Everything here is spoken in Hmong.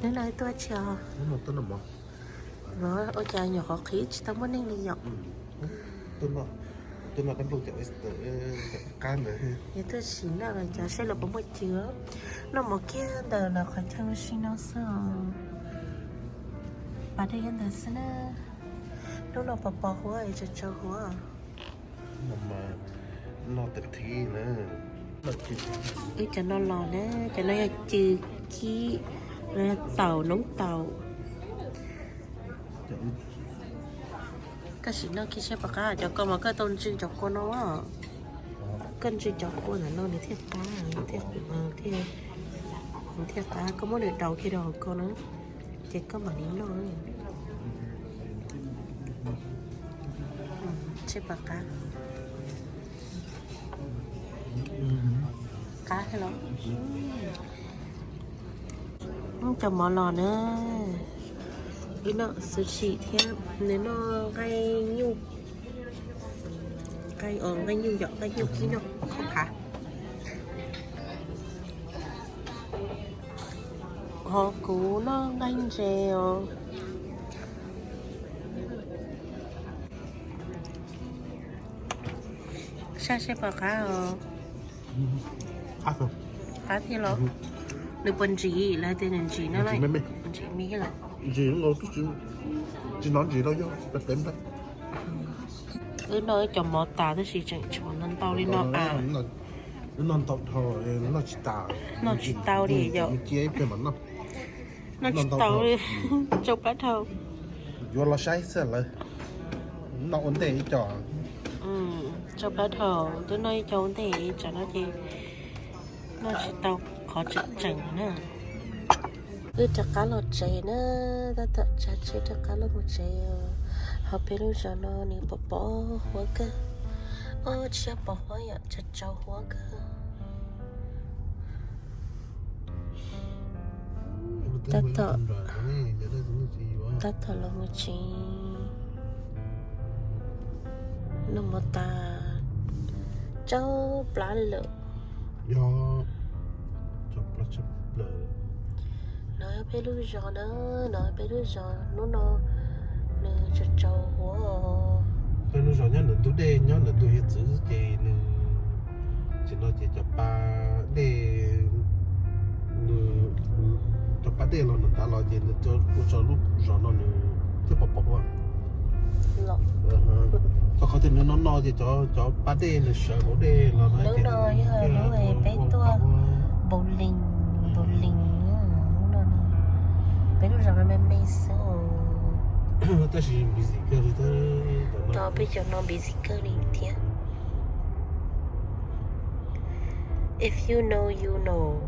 Neb no tuaj tsis os? Ua cas nyuam qhuav qhib tsis tau muaj neeg li yom? Yog tuaj sim noj los cov seb lawv puas muaj cw. Noj mov kiag ntawm lawv qhov chaw ua si no xwb. Pas dej kiag ntawd xwb na. Hnub no pos pos huab es tsau tsau huab. Wb cov no los na, cov no yog cw kib, los yog taum, noob taum. Koj sim noj kiag seb puas qab. Cov ko mas koj tau ntsw cov kua no. Koj ntsw cov kua ntawm no nws thiaj qab, nws thiaj qab. Koj muab nws daus kiag rau hauv ko na, ces koj mam li noj. Seb puas qab. Qab los. Cov mov los na, wb noj xov xwm thiab, nws noj nqaij nyuj, nqaij nyuj yom, nqaij nyuj kib noj qhov phav. Ho kuv noj nqaij ntses os. Saj seb puas qab os. Qab thiab los? Nws puas ntsim? Lawv tias nws ntsim no, ntsim me los? Tsis hnov ntsim los yog pem pem. Wb noj ib co mov tas tab sis tseem tshuav ntau ntau li no. Wb noj ntau dhau, noj tsis tas. Noj tsis tau li yom. Cia ib pliag mam noj. Noj tsis tau li. Tsau plab dhau. Yuav los saib xwb lawm. Noj ua ntej ib co. Tsau plab dhau, twb noj ib co ua ntej, tsam no ces noj tsis tau qhov tseem tseem na. Wb rov qab los tsev na, tab tom tsav tsheb rov qab los mus tsev. Ho peb lub zos no nws pos pos huab kawg. Ob, tsis yog pos huab yom, tsau tsau huab kawg. Tab tom, tab tom los mus tsev. Noj mov tas, tsau plab li lawm. Yog, tsau plab tshaj plaws. No peb lub zos na, no peb lub zos hnub no nws tsau tsau huab. Peb lub zos nyob ntawm ntug dej, nyob ntawm ntug hiav txwv ces nws, tam no ces cov pa dej, nws, cov pa dej los ntawm nrad los ces nws ua rau lub zos no nws thiaj pos pos huab. Txog qhov tias nws no no ces cov pa dej nws sawv hauv dej los no ces nws thiaj pos pos huab. Peb lub zos no me me xwb. Tab sis busy kawg li thiab. Peb cov no busy kawg li thiab. If you know, you know.